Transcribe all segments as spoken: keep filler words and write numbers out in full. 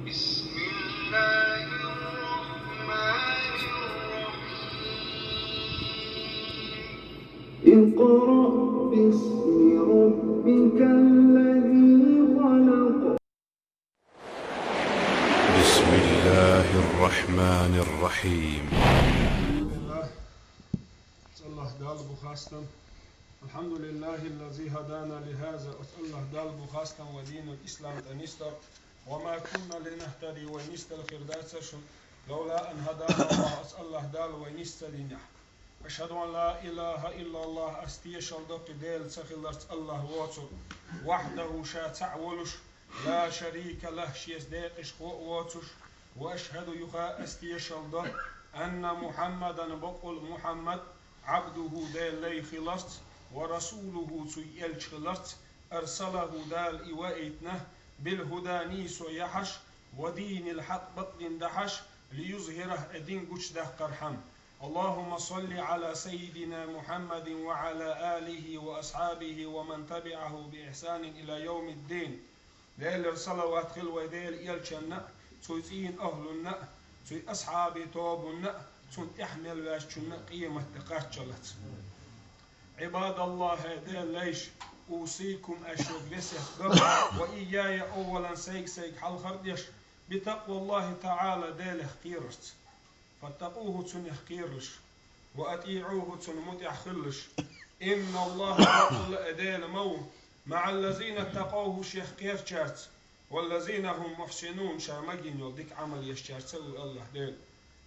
بسم الله الرحمن الرحيم. اقرأ باسم ربك الذي خلق. بسم الله الرحمن الرحيم. الحمد لله. أسأل الله دال بخاستم. الحمد لله الذي هدانا لهذا. أسأل الله دال بخاستم ودين الإسلام تنستر. وما كنا لنهتدي وين يستلخير داتسرشن لولا أن هدانا الله. أسأل الله دال وين يستلينح. أشهد أن لا إله إلا الله. أستيش الدق ديل سخي الله واتسر. وحده شاتع ولش. لا شريك له شيس ديقش قوة واتسش. وأشهد يخا أستيش الدق أن محمدا بقول محمد عبده ديل لي خلصت ورسوله تي إلش خلصت أرسله دال إيوائتنه بالهدى نيسو يحش ودين الحق بطل دحش ليظهره أدين قش ده قرحم. اللهم صل على سيدنا محمد وعلى آله وأصحابه ومن تبعه بإحسان إلى يوم الدين. Делера салават хила вай Дела элчанна, цуй цӀийна ахӀлунна, цуй асхьаби тобунна, цун тӀехь мел ваьшчунна къематде кхаччалац. عباد الله, хӀай Дела лайш, أوصيكم, аш шуга весет до, وإياي أولا, сайга-сайга хьалхар деш, بتقوى الله تعالى, Делах кхерарца. فاتقوه, цунах кхералаш, وأطيعوه, цунна мутӀахь хилалаш. إن الله, бакъулла а Дела ма ву, مع الذين اتقوا, шех кхерачаьрца, والذين هم محسنون, ша магийна йолу дика Ӏамал ешчаьрца а ву АллахӀ Дела.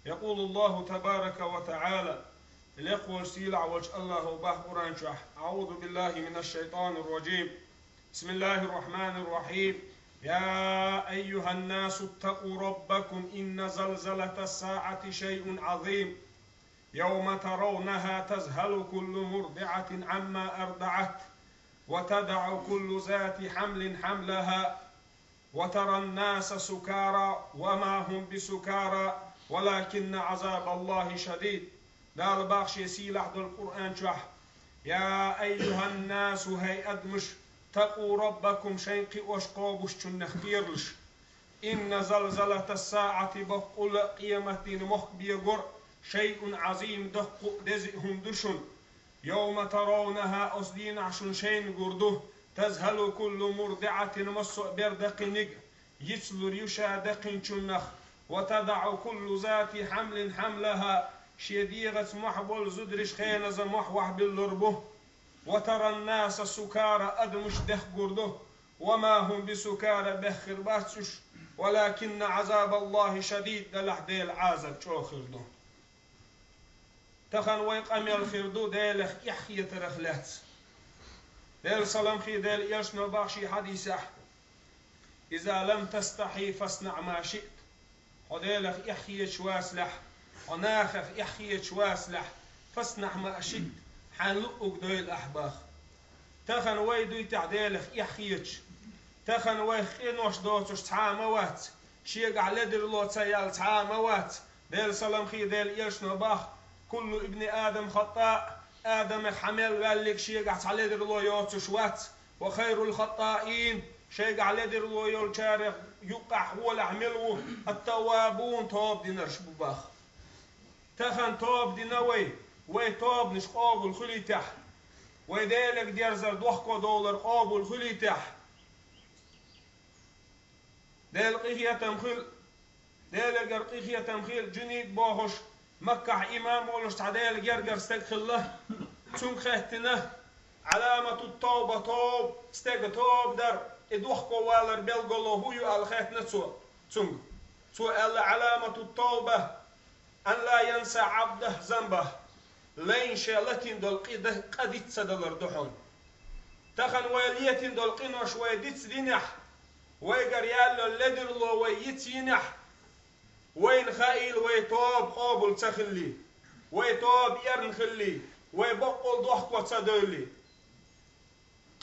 يقول الله تبارك وتعالى, лекха волчу сийлахь волчу АллахӀа боху Къуръан чохь: أعوذ بالله من الشيطان الرجيم. بسم الله الرحمن الرحيم. يا أيها الناس اتقوا ربكم إن زلزلة الساعة شيء عظيم. يوم ترونها تذهل كل مرضعة عما أرضعت وتضع كل ذات حمل حملها وترى الناس سكارى وما هم بسكارى ولكن عذاب الله شديد. Дала боху шен сийлахь долу Къуръан чохь: يا أيها الناس, хӀай адамаш, اتقوا ربكم, шайн кхиош кхобушчуннах кхералаш. إن زلزلة الساعة, баккъулла а къематдийнан мохк бегор, شيء عظيم, доккха а, деза а хӀума ду шуна. يوم ترونها, оцу дийнахь шуна шайна гур ду, تذهل كل مرضعة, массо а бер даккхиниг а йицлур ю ша даккхинчуннах, وتضع كل ذات حمل حملها, шен дегӀаца мохь болу зударш хеназа мохь вахь биллур бу. وترى الناس سكارى, адамаш дехка гур ду, وما هم بسكارى, беххар бац уьш, ولكن عذاب الله شديد, делахь Делан Ӏазап чӀогӀа хир ду. Тахана вайн къамел хир ду Делах эхь хетарх лаьцна. Делан салам хи Делан элчано боху шен хьадисехь: إذا لم تستحي فاصنع ما شئت. Хьо Делах эхь хеташ вацалахь, хьо нахах эхь хеташ вацалахь, فاصنع ما شئت, хьайн луъург дойла ахь боху. Тахана вай дуй техь Делах эхь хеташ? Тахана вайх къинош доцуш цхьа а ма вац, шегахь ледарло ца яьлла цхьа а ма вац. Делан салам хи Делан элчано боху: كل ابن آدم خطاء, Адамах хьан мел ваьллиг шегахь цхьа ледарло йоцуш вац. وخير الخطائين, шайгахь ледарло йолчарех юккъехь гӀолехь мила ву, التوابون, тоба динарш бу боху. Тахана тоба дина вай, вай тобанаш къобал хуьлийтехь, вай Делега дерзар дохко довлар къобал хуьлийтехь. Делан къинхетам хила, Делегара къинхетам хила, Джунейд бохуш, Маккахь имам волуш цхьа Делан гергара стаг хилла. Цуьнга хаьттина: علامة التوبة, тоба, стеган тоба дар, и дохко валар белгало хӀун ю аьлла хаьттина цо цуьнга. Цо аьлла: علامة التوبة أن لا ينسى عبده ذنبه. Лайна шен латийна долу къи д-, къа диц ца далар ду хьуна. Тахана вай летийна долу къинош вай диц динехь, вайгара яьлла йолу ледарло вай йиц йинехь, вайна хаийла вай тоба къобал ца хиллий, вай тоба эрна хиллий, вай баккъал дохко ца девллий.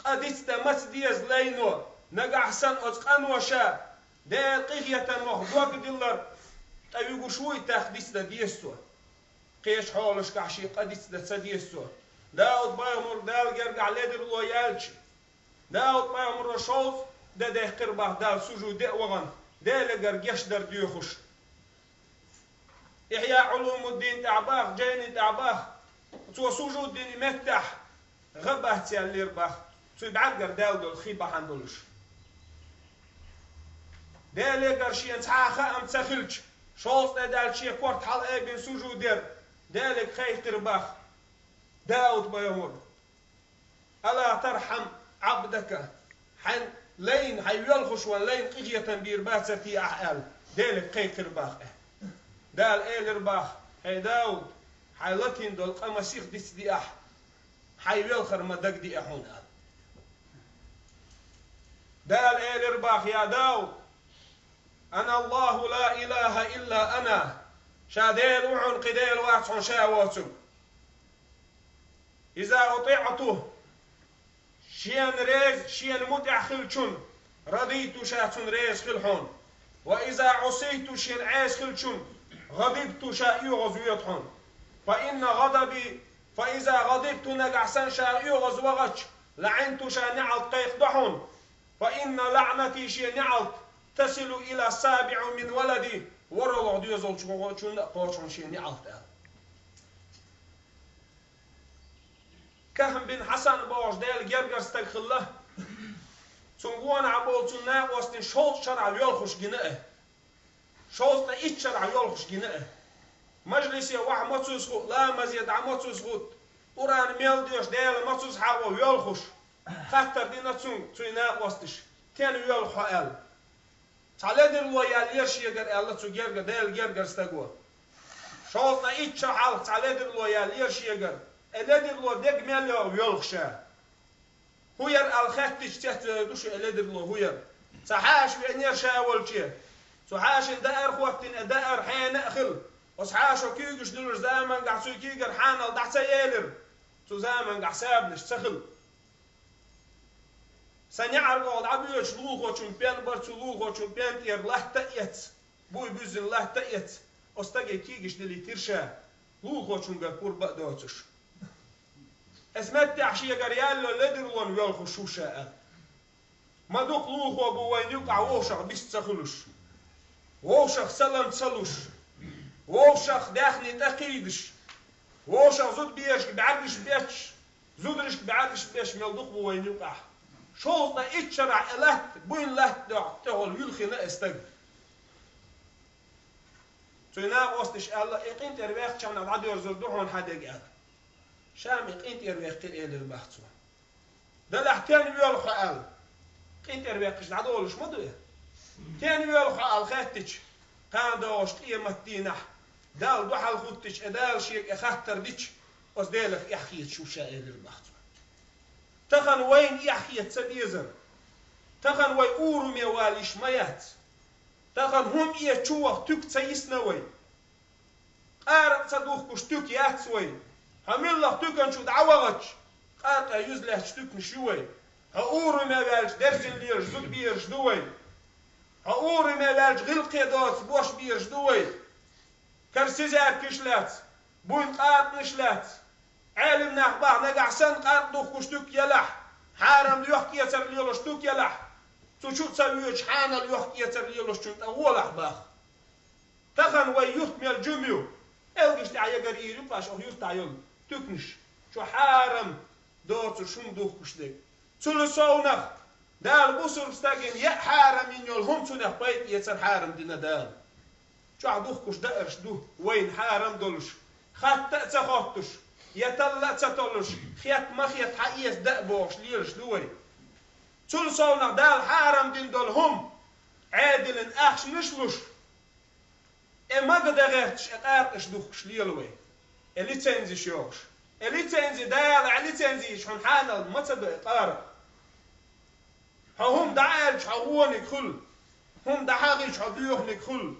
Къа дицдан маца деза лайно, нагахь санна оцу къаноша Делан къинхетамах дог диллар тӀе вуьгуш вуй, тӀаккха дицдан деза цо. Кхечу хьолашкахь шен къа дицдан ца деза цо. Дауд-пайхамарга Дала гергахь ледарло яьлча, Дауд-пайхамаро шовзткъа де даьккхира боху Далла сужуде а вахана, Делегара гешдар доьхуш. Ихьяъ Ӏулумуддин тӀехь баха, жайни тӀехь баха, цо сужуд дина меттехь гӀа бац аьллера баха, цу бӀаьргара даьлла долу хи бахьана долуш. Делегара шена цхьа а хаам ца хилча, шовзткъе даьлча шен корта хьала айбина сужуд дера, Делега кхайкхира баха. Дауд-пайхамар: «Ала тархьам Ӏабдака, хьайн лайн, хьайн воьлхуш волу лайн къинхетам бийр бацара те ахь?» аьлла, Делега кхайкхира баха. Дала элира баха: «ХӀей, Дауд, хьайн латийна долу къа ма сихдицдеахь, хьайн воьлхар ма дагадеа хьуна», аьлла. Дала элира баха: «Я Дауд, ана Аллаху ла илаха илла ана, ша Дела ву хьуна, кхин Дела вац хьуна, ша воцург. Иза утиъту, шена реза, шена мутӀахь хилчун, радийту, ша цунна реза хила хьуна. Ва иза Ӏусийту, шена Ӏеса хилчун, гӀадибту, ша оьгӀаз воьду хьуна. Фа инна гӀадаби, фа иза гӀадибту, нагахь санна ша оьгӀаз вахача, лаӀинту, ша неӀалт кхайкхадо хьуна. Фа инна лаӀнати, шен неӀалт, тасилу ила сабиӀу мин валади, ворхӀалгӀа доьзалчу вогӀучунна а кхочу хьуна шен неӀалт», аьлла. Кахм бин Хьасан бохуш Делан гергара стаг хилла. Цуьнан гонахь болу цуьнан накъостий шовзткъа шарахь воьлхуш гина а. Шовзткъе итт шарахь воьлхуш гина а. Мажлисе ваха мацалла хуьлу, ламазе дӀа мацалла хуьлу, Къуръан мел доьшу, Дела мацалла хьахо воьлхуш. Хаттар дина цуьнга цуьнан накъосташа: «Стенна воьлху хьо?» аьлла. «Цхьа ледарло яьллера шегара», аьлла цу герга, Делан гергара стаго. Шовзткъе итт шо хьалха цхьа ледарло яьллера шегара. И ледарло дерг мел йогӀу воьлху ша. «ХӀун яра?» аьлла хаьттича, цецвер ду шу и ледарло хӀун яра. Цхьа хьаша веанера ша волче. Цу хьашин даар хӀоттийна, и даар хьенан а хилла. Оцу хьашо куьйгаш дуьллуш замангахь цуьнан куьйгара хьанал дӀа ца елира. Цу замангахь сабанаш ца хилла. Сан неӀарга оха дӀабоьдуш лулахочун пен бара, цу лулахочун пен тӀера латта а эцна, буй буьззина латта а эцна, оцу стаге куьйгаш дилийтира ша, лулахочуьнгара пурба а доцуш. Оцу меттехь шегара яьллачу ледарлонна воьлхуш ву ша аьлла. Ма дукха лулахо бу вайна юкъахь вовшах бист ца хуьлуш, вовшах салам ца луш, вовшах даьхни тӀе кхийдаш, вовшах зудберашка бӀаьргаш бетташ, зударшка бӀаьргаш бетташ мел дукха бу вайна юкъахь. Шовзткъе итт шарахь и латта, буйна латта тӀехула вуьлхина и стаг. Цуьнан накъосташа аьлла: «И къинтӀера ваьккхачарна дӀадоьрзур ду хьуна хьан дерг», аьлла. «Ша-м и къинтӀера ваьккхира», элира баха цо. «Делахь стенна воьлху хьо?» аьлла. КъинтӀера ваьккхича дӀадолуш ма ду и. «Стенна воьлху хьо?» аьлла хаьттича, кхана догӀучу къематдийнахь, Далла дуьхьал хӀуттича, и Дала шега и хаттар дича, оцу Делах эхь хеташ ву ша, элира баха цо. Тахана вайна эхь хета ца дезара. Тахана вай уруме вала йиш ма яц. Тахана хӀума эца чу ваха туька ца йисна вай. Къаркъа ца духкуш туька яц вай. Хьо муьлхха туькан чу дӀавахача, къаркъа юза лаьтташ туьканаш ю вай. Хьо уруме ваьлча дерзина лелаш зудбераш ду вай. Хьо уруме ваьлча гӀиллакхе доцу бош бераш ду вай. Кара сизаьркаш лаьцна, буйна къаркъанаш лаьцна. Ӏелим нах баха, нагахь санна къаркъа духкуш туька елахь, хьарам йохк-эцар лелош туька елахь, цу чу а ца воьдуш, хьанал йохк-эцар лелошчунна тӀе гӀолахь баха. Тахана вай юрт мел жима ю, элгаш тӀехь ягар йийр ю-кх аш оха юртахь йолу туьканаш, чу хьарам доцуш хӀума духкуш дерг. Цул совнах, Дала бусург стагана яа хьарам йина йолу хӀума цунах пайда эцар хьарам дина Дала. Чохь духкуш даарш ду, вайна хьарам долуш, хатта а ца хоттуш, я талла а ца толлуш, хетта ма хетта хьан эца даа бохуш лелаш ду вай. Цул совнах Дала хьарам дина долу хӀума, Ӏедалан ахчанаш луш, э, мага дан гӀерташ, э, къаркъаш духкуш лела вай. Э, лицензиш йохуш. Э, лицензи Дала, э, лицензи йича хьуна хьанал ма ца до, э, къаркъа. Хьо хӀума дӀа аьлча, хьо вониг хуьлу. ХӀума дӀа хьахийча, хьо доьханиг хуьлу.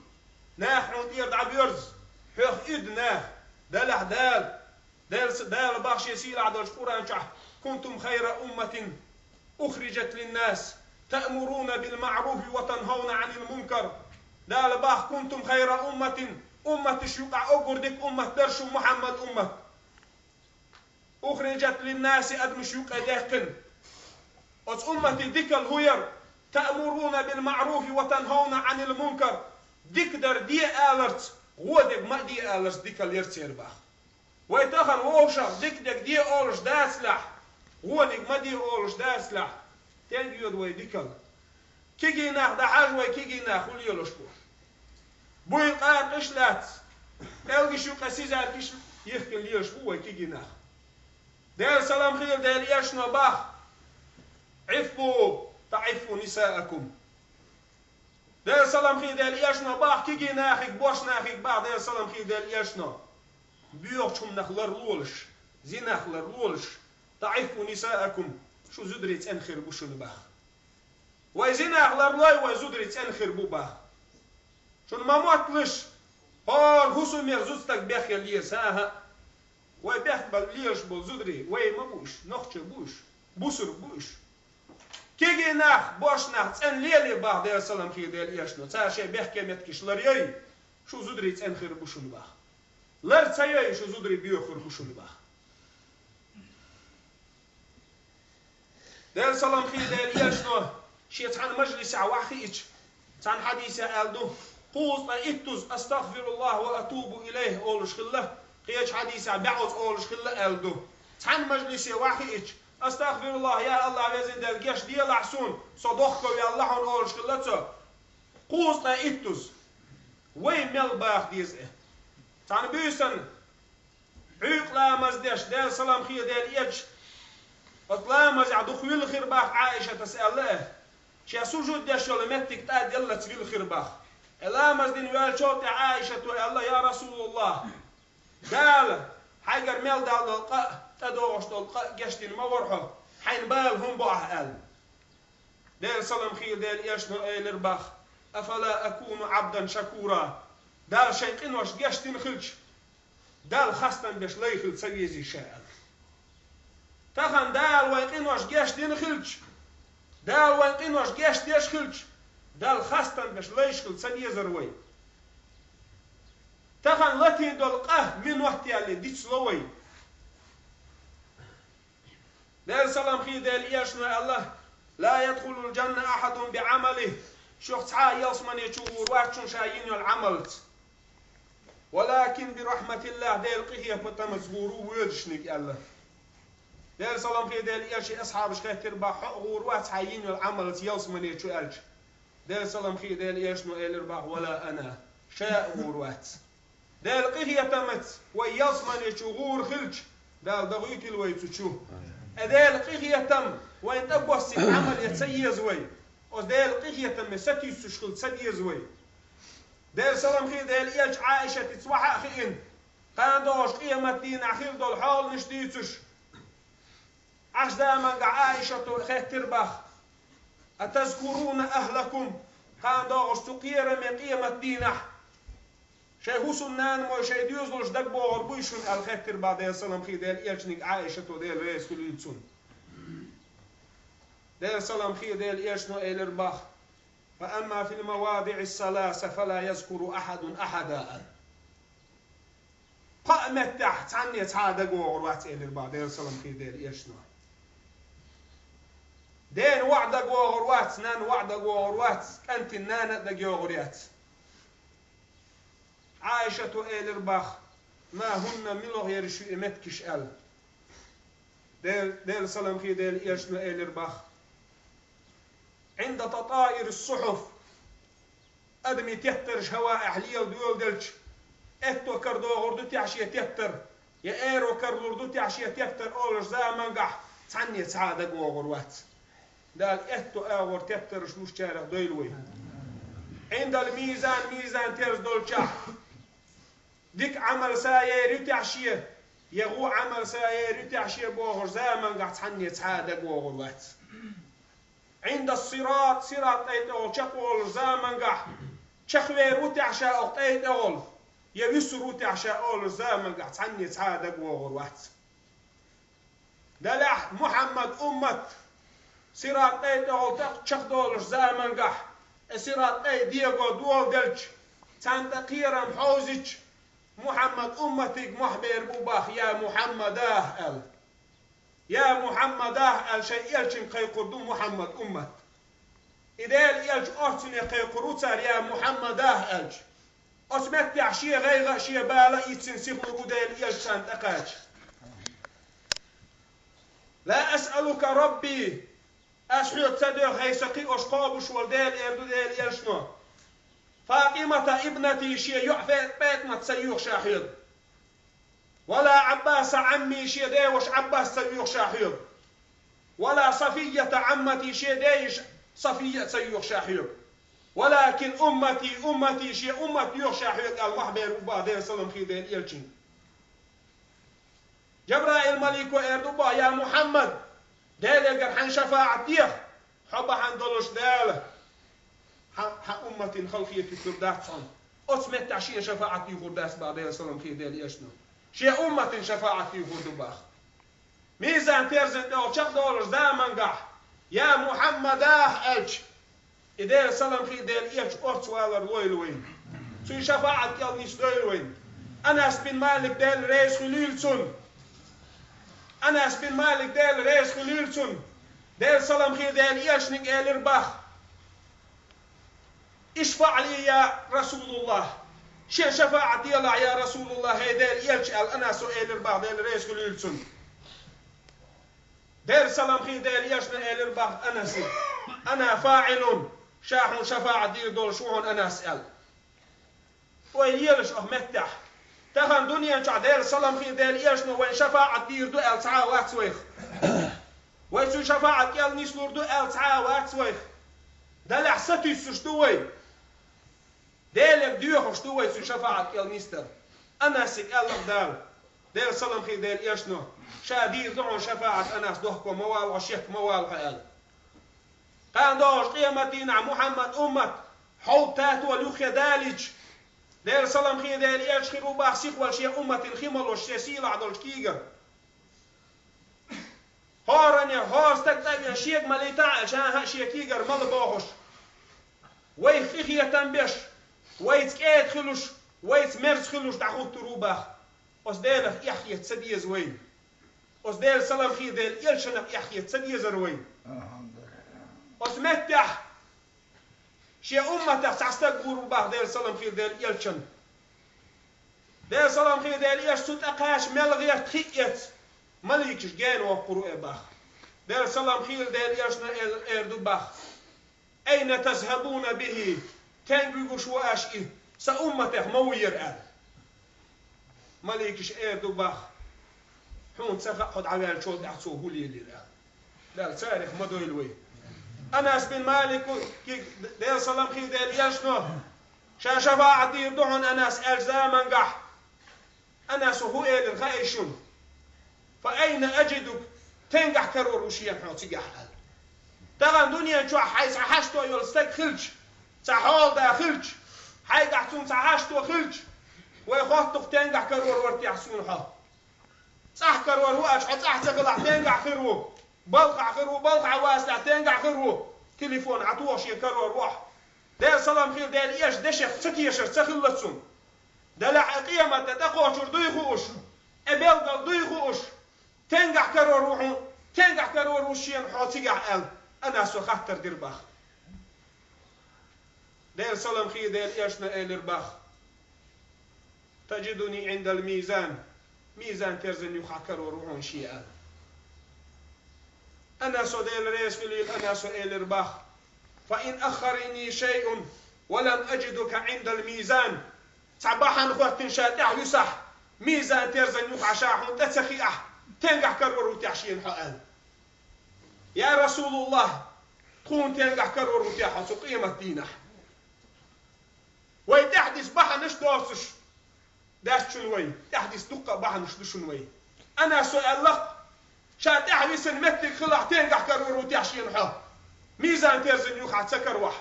Нах хьуна тӀера дӀабоьрзу, хьох уьду нах. Делахь Дала, Дала, Дала баха шен сийлахь долчу Къуръан чохь: «Кунтум хайра умматин ухриджат линнас, таъмуруна бил маъруфи ва танхавна Ӏанил мункар». Дала баха: «Кунтум хайра умматин», умматаш юкъахь уггар дика уммат дара шу, Мухьаммад уммат. «Ухриджат линнаси», адамаш юкъе даьккхина. Оцу умматан дикалла хӀун яра? تأمرون بالمعروف وتنهون عن المنكر. Дика дар де аларца, гӀо дерг ма де аларца дикал яр церан бах. Вай тахан вовшах дика дерг де олуш дацалахь, гӀо дерг ма де олуш дацалахь, стенга йода вай дикал? Кегий нах дӀахьажа вай, кегий нах хӀун лелош бу? Буйла къаркъаш лаьцна, пӀелгаш юкъа сизаркаш йихкина лелаш бу вай кегий нах. Делан салам хилла Делан Элчано бах: عفوا تعفوا نساءكم. Делан салам хилла Делан Элчано бах кегий нахиг, бош нахиг бах Делан салам хилла Делан Элчано: боьхачу хӀуманах ларлолаш, зинах ларлолаш, تعفوا نساءكم, шун зударий цӀена хир бу шуна бах. Вай зинах ларлой, вай зударий цӀена хир бу бах. Шуна ма мотталаш, хӀора хӀусамера зуда стаг бехъяла еза, хӀа-хӀа. Вай бехк бала лелаш болу зударий, вай ма бу уьш, нохчий бу уьш, бусург бу уьш. Кегий нах, бош нах цӀена лелий бах Делан салам хилла Делан Элчано, цара шайн бехке меттигаш ларйой, шун зударий цӀена хир бу шуна бах. Лар ца йой, шун зударий боьха хир бу шуна бах. Делан салам хилла Делан Элчано шен цхьана мажлисехь вахиъча, цхьана хьадисехь аьлла ду: кхузткъа иттаза أستغفر الله وأتوب إليه олуш хилла, кхечу хьадисехь бӀозза олуш хилла аьлла ду. Цхьана мажлисе вахиъча: أستغفر الله, я АллахӀ, Везан Дела, геч делахь суна, со дохко ваьлла хьуна олуш хилла цо. Кхузткъа иттаза. Вай мел баха деза и? Цхьана буьйсанна Ӏуьйкъа ламаз деш, Делан салам хилла Делан Элча, оцу ламазехь дукха вилла хир бах Ӏаишатас аьлла, шен сужуд деш йолу меттиг тӀаделлаца вилла хир бах. И ламаз дина ваьллачул тӀаьхьа Ӏаишато аьлла: я РасулаллахӀ, Дала хьайгара мел дала долу къа а, тӀедогӀуш долу къа а гечдина ма вара хьо, хьайна бала хӀун бо ахь аьлла. Делан салам хилла Делан Элчано элира бах: أفلا أكون عبدا شكورا. Дала шайн къинош гечдина хилча, Далла хастам беш лай хила ца везий ша аьлла. Тахана Дала вайн къинош гечдина хилча, Дала вайн къинош гечдеш хилча, Далла хастам беш лайш хила ца везара вай? Тахана латийна долу къа минот ялале дицло вай? Делан салам хилла Делан Элчано аьлла: لا يدخل الجنة أحد بعمله. Шух цхьа а ялсамане чу гӀур вац шуна ша йина йолу Ӏамалца. ولكن برحمة الله, Делан къинхетамца гӀур ву воьдушниг аьлла. Делан салам хилла Делан Элчан асхьабаш хаьттира бах: хьо а гӀур вац хьайн йина йолу Ӏамалца ялсамане чу аьлча? Делан салам хилла Делан Элчано элира бах: ولا أنا, ша а гӀур вац. Делан къинхетамца вай ялсамане чу гӀур хилча, Дала дохуьйтийла вай цу чу. Э, Делан къинхетам вайн тӀе боссийна Ӏамал ян ца еза вай. Оцу Делан къинхетаме сатуьйсуш хила ца деза вай. Делан салам хилла Делан Элча Ӏаишатица вахьа а хиъна, кхана догӀуш къемат дийнахь хир долу хьоланаш дуьйцуш, Ӏаш заманга Ӏаишато хаьттира бах: أتذكرون أهلكم؟ Кхана догӀуш цу кхераме къемат дийнахь шайн хӀусамнанамой, шайн доьзалш дагабогӀур буй шуна аьлла хаьттира бах Делан салам хилла Делан Элчаниг Ӏаишато, Дела реза хуьлийла цунна. Делан салам хилла Делан Элчано элира бах: فأما في المواضع الثلاثة فلا يذكر أحد أحدا. Кхаа меттехь цхьанне цхьа а дагавогӀур вац, элира бах Делан салам хилла Делан Элчано. Дена воӀ дагавогӀур вац, нанна воӀ дагавогӀур вац, кӀантана нана а дагайогӀур яц. Ӏаишато элира бах: ما هن, мила гӀераш ю и меттигаш аьлла. Дел-, Делан салам хилла Делан Элчано элира бах: عند تطاير الصحف. Адамийн теттарш хӀаваэхь лела доладелча, аьтто карадогӀур ду техь шен теттар, я аьро каралур ду техь шен теттар олуш замангахь цхьанне цхьа а дагавогӀур вац. Дала аьтто агӀор теттарш лучарех дойла вай. عند الميزان, мизан терза долчохь, дика Ӏамал са яр ю техь шен, я гӀо Ӏамал са яр ю техь шен бохуш замангахь цхьанне цхьа а дагавогӀур вац. عند الصراط, сират тӀай тӀехула чекхволуш замангахь, чекхвер ву техь ша оха тӀай тӀехула, я вуьсур ву техь ша олуш замангахь цхьанне цхьа а дагавогӀур вац. Делахь Мухьаммад уммат сират тӀай тӀехула чекхдолуш замангахь, э, сират тӀай дего доладелча, царна тӀе кхерам хьовзича, Мухьаммад умматиг мохь бер бу бах: «Я Мухьаммадах», – аьлла. «Я Мухьаммадах», – аьлла, шайн элчанга кхайкхур ду Мухьаммад уммат. И Дела элча орцане кхайкхар ву цар, я Мухьаммад, аьлча. Оцу меттехь шен гӀайгӀа а, шен бала а йицйина сиха лур ву Дела элча царна тӀекхача. «لا أسألك ربي», ас хьоьга ца доьху, хӀай сан кхиош, кхобуш волу Дела, эр ду Дела элчано. «فاطمة ابنتي», шен йоӀ Фе-, ПетӀамат ца йоьху ша хьоьга. «ولا عباس عمي», шен ден ваша Ӏаббас ца йоьху ша хьоьга. «ولا صفية عمتي», шен ден йиша Сафия а ца йоьху ша хьоьга. «ولكن أمتي، أمتي», шен уммат йоьху ша хьоьга аьлла, мохь бер ву боху Делан салам хилла Делан элчанна. Джабраил-малико эр ду боху: «Я Мухьаммад, Делегара хьайна шафаӀат деха, хьо бахьана долуш Дала хьан, хьан умматана халахетар дац хьуна». Оцу меттехь шена шафаӀат дуьйхур дац боху Делан салам хилла Делан элчано. Шен умматана шафаӀат дуьйхур ду боху. Мизан-терзан тӀехь чекхдолуш замангахь: «Я Мухьаммад», аьлча, и Делан салам хилла Делан элча орца валар лойла вайна. Цуьнан шафаӀат кӀел нисдойла вайна. Анас бин Малик, Дела реза хуьлийла цунна. Анас бин Малик, Дела реза хуьлийла цунна, Делан салам хилла Делан элчанга элира боху: «اشفع لي يا رسول الله». Шен шафаӀат делахь, я Расулаллах, хӀай Делан элча, аьлла, Анасо элира боху, Дела реза хуьлийла цунна. Делан салам хилла Делан элчано элира боху Анасе: «أنا فاعل», ша хьуна шафаӀат дийр долуш ву хьуна, Анас, аьлла. Вай лелаш оцу меттехь. Тахана дуьнен чохь Делан салам хилла Делан элчано вайна шафаӀат дийр ду аьлла цхьа а вац вайх. Вай цуьнан шафаӀат кӀел нислур ду аьлла цхьа а вац вайх. Делахь сатуьйсуш ду вай. Делега доьхуш ду вай цуьнан шафаӀат кӀел нисдар. Анасига аьлла Дала, Делан салам хилла Делан элчано: «Ша дийр ду хьуна шафаӀат, Анас, дохко ма вала хьо, шек ма вала хьо», аьлла. Кхана догӀуш къематдийнахь Мухьаммад уммат хьовда татолла юххе далийча, Делан салам хилла Делан элча хир ву боху сиха волуш шен умматана хи малош шен сийлахь долчу кийгара. ХӀоранна, хӀора стаг цӀа а веана, шега малийтахьа аьлла, ша а шен кийгара мала бохуш, вайх къинхетам беш, вайца кӀеда хуьлуш, вайца мерза хуьлуш дӀахӀуттур ву боху. Оцу Делах эхь хета ца деза вайна. Оцу Делан салам хилла Делан элчанах эхь хета ца дезара вайна. Оцу меттехь шен умматах цхьа стаг гур ву боху Делан салам хилла Делан элчанна. Делан салам хилла Делан элча цу тӀекхача мел гӀерта хи а эцна, маликаш гена воккхур ву и боху. Делан салам хилла Делан элчано эр, эр ду боху: «أين تذهبون به؟» Стенга вуьгуш ву аша и, сан умматех ма вуьйр аьлла. Маликаш эр ду боху: «Хьуна ца хаьа хьо дӀаваьллачул тӀаьхьа цо хӀун лелийра», аьлла. Дала царах ма дойла вай. Анас бин Малик, Делан салам хилла Делан элчано: «Ша шафаӀат дийр ду хьуна, Анас», аьллачу замангахь, Анасо хӀун элира хаьий шуна? «فأين أجدك؟» Стенгахь карор ву шена хьо цигахь аьлла. Тахана дуьнен чохь хьайн цхьа хьашто йолу стаг хилча, цхьа хьолада хилча, хьайгахь цунна цхьа хьашто хилча, вай хотту-кх, стенгахь карор вара техьа суна хьо. ЦӀахь карор ву аьлча, хьо цӀахь ца хилахь, стенгахь хир ву? Балхахь хир ву, балхахь вацахь, стенгахь хир ву? Телефон Ӏа тоха шен карор ву хьо. Делан салам хилла Делан элчан дешех ца тешар ца хилла цунна. Делахь а къематде тӀекхочур дуй хууш, и белгал дуй хууш, стенгахь карор ву хьуна, стенгахь карор ву шена хьо цигахь аьлла, Анасо хаттар дира боху. Делан салам хилла Делан элчано элира боху: «تجدني عند الميزان». Мизан-терзан юххехь карор ву хьуна шен аьлла. Анасо, Дела реза хуьлийла Анасо, элира боху: «فإن أخرني شيء ولم أجدك عند الميزان». Цхьа бахьана хӀоттийна ша тӀаьхьа висахь, мизан-терзан юххехь ша хьуна тӀе ца хиахь, стенгахь карор ву техьа шена хьо аьлла. Я Расулуллах, тхуна стенгахь карор ву техьа хьо цу къематдийнахь? Вай тӀаьхьа диса бахьанаш доцуш дац шуна вай, тӀаьхьа диса дуккха а бахьанаш ду шуна вай. Анасо аьлла-кх: «Ша тӀаьхьа висина меттиг хилахь, стенгахь карор ву техьа шена хьо? Мизан-терзан юххехь ца карахь».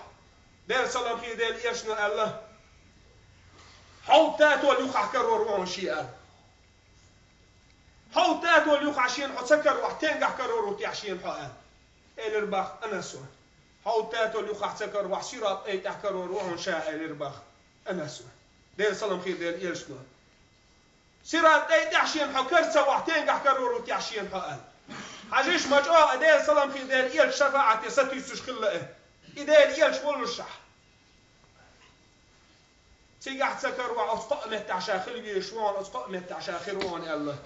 Делан салам хилла Делан элчано аьлла: «Хьовда татолла юххехь карор ву хьуна шен», аьлла. «Хьовда татолла юххехь шена хьо ца карахь, стенгахь карор ву техьа шена хьо?» аьлла. Элира боху Анасо: «Хьовда татолла юххехь ца карахь, сират тӀай тӀехь карор ву хьуна ша», элира боху Анасо. Делан салам хилла Делан элчано: «Сират тӀай тӀехь шена хьо кара ца вахь, стенгахь карор ву техьа шена хьо?» аьлла. Хьажийша, ма чӀогӀа Делан салам хилла Делан элчан шафаӀате сатуьйсуш хилла и. И Делан элча воллушехь. Цигахь ца каравахь, оцу кхаа меттехь ша хила везаш ву хьуна, оцу кхаа меттехь ша хир ву хьуна аьлла.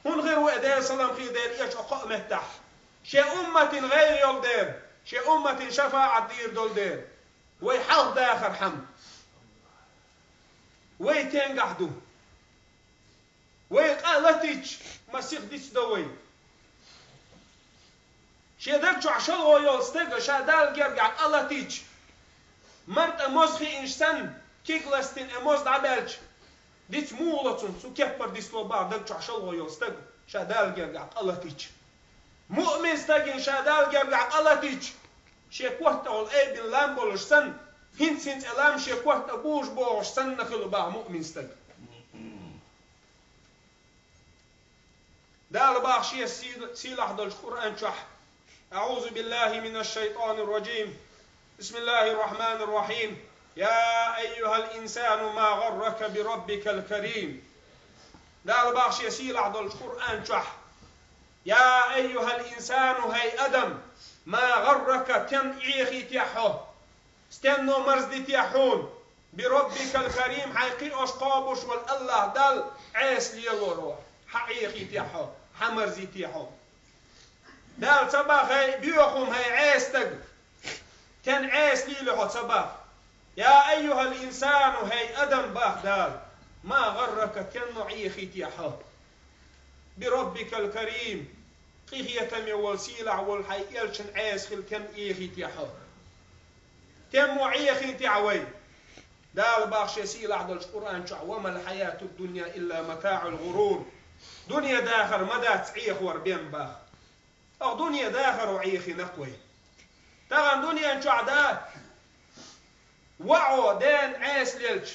ХӀунда хир ву и Делан салам хилла Делан элча оцу кхаа меттехь? Шен умматан гӀайгӀа йолу дела, шен умматан шафаӀат дийр долу дела. Вай хьалха дахархьама. Вай тенгахь ду. Вай къа латийча, масех дицдо вай. Шен даг чохь шалгӀо йолу стага ша Далла гергахь къа латийча, мара тӀе моза хиънаш санна, киг ластийна и моза дӀабаьлча, диц муха ло цунна, цу кеппара дицло бах даг чохь шалгӀо йолу стаг ша Далла гергахь къа латийча. Муъмин стагана ша Далла гергахь къа латийча, шен корта тӀехула айбина лам болуш санна, хӀинца-хӀинца и лам шен корта тӀе бужу бохуш санна хила бах муъмин стаг. Дала бах шен сий-, сийлахь долчу Къуръан чохь: أعوذ بالله من الشيطان الرجيم. بسم الله الرحمن الرحيم. يا أيها الإنسان ما غرك بربك الكريم. Дала бах шен сийлахь долчу Къуръан чохь: يا أيها الإنسان, хӀай адам, ما غرك, стенна Ӏехийтехьа хьо, стенно марздитехьа хьуна, بربك الكريم, хьайн кхиош кхобуш волу АллахӀ Далла Ӏеса лелоро, хьан Ӏехийтехьа хьо, хьан марзийтехьа хьо. Дала ца бах, хӀай боьха хӀума, хӀай Ӏеса стаг, стенна Ӏеса лели хьо ца бах. يا أيها الإنسان, хӀай адам, бах Дала, ما غرك, стенно Ӏехийтехьа хьо, بربك الكريم, къинхетаме волу, сийлахь волу хьайн элчанна Ӏеса хила стенна Ӏехийтехьа хьо. Стенно Ӏехийтехьа вай. Дала бах шен сийлахь долчу Къуръан чохь: وما الحياة الدنيا إلا متاع الغرور. Дуьне дахар ма дац Ӏехор бен бах. Оха дуьне дахаро Ӏехийнакх вай. Тахана дуьнен чохь да, воӀо дена Ӏеса лелча,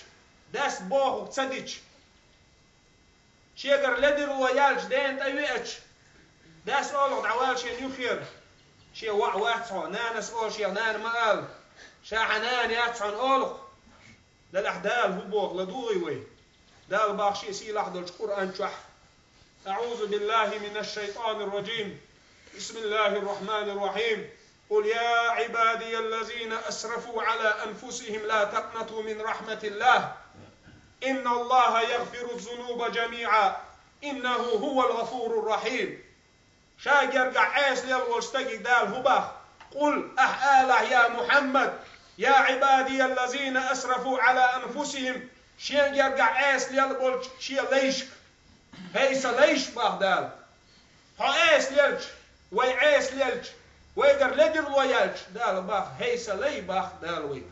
дас бохург ца дича, шегара ледарло яьлча, дена тӀе веача, дас олу-кх: «ДӀавала шен юххера, шен воӀ вац хьо», нанас олу: «Шех нана ма ала, ша хьан нана яц хьуна», олу-кх. Делахь Дала хӀун боху, ладугӀий вай? Дала бах шен сийлахь долчу Къуръан чохь: أعوذ بالله من الشيطان الرجيم. بسم الله الرحمن الرحيم. قل يا عبادي الذين أسرفوا على أنفسهم لا تقنطوا من رحمة الله. إن الله يغفر الذنوب جميعا. إنه هو الغفور الرحيم. Ша гергахь Ӏеса лелла волчу стаге Дала хӀун бах? قل, ахь алахь, я Мухьаммад, يا عبادي الذين أسرفوا على أنفسهم, шен гергахь Ӏеса лелла болчу шен лайшка. ХӀей сан лайш, бах Дала. Хьо Ӏеса лелча, вай Ӏеса лелча, вайгара ледарло яьлча, Дала бах: «ХӀей сан лай», бах Дала вайга.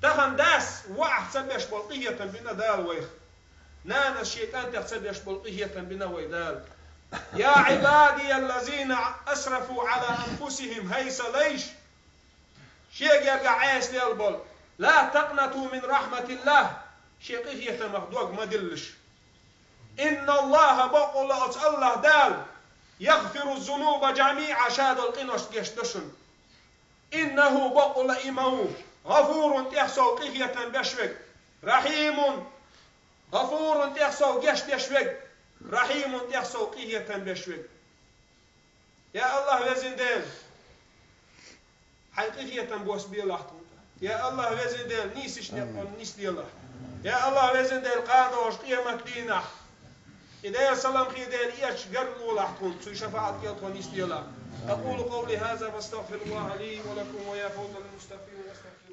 Тахана дас воӀах ца беш болу къинхетам бина Дала вайх. Нанас шен кӀантех ца беш болу къинхетам бина вай Дала. يا عبادي الذين أسرفوا على أنفسهم, хӀей сан лайш, шен гергахь Ӏеса лелла болу, لا تقنطوا من رحمة الله, шен къинхетамах дог ма диллалаш. إن الله, бакъволла оцу АллахӀ Дала, يغفر الذنوب جميعا, ша долу къиношна гечдо шуна. إنه, бакъволла и ма ву, غفور, тӀех сов къинхетам беш верг, رحيم, غفور, тӀех сов гечдеш верг, رحيم, тӀех сов къинхетам беш верг. Я АллахӀ, везан Дела, хьайн къинхетам бос белахь тхуна тӀе. Я АллахӀ, везан Дела, нийсачу некъонна нисделахь. Я АллахӀ, везан Дела, кхана догӀучу къемат дийнахь и Делан салам хилла Делан элча гергарлолахь тхуна, цуьнан шафаӀат кӀел тхо нисделахь. أقول قولي هذا وأستغفر الله لي ولكم ويا فوز المستغفرين واستغفر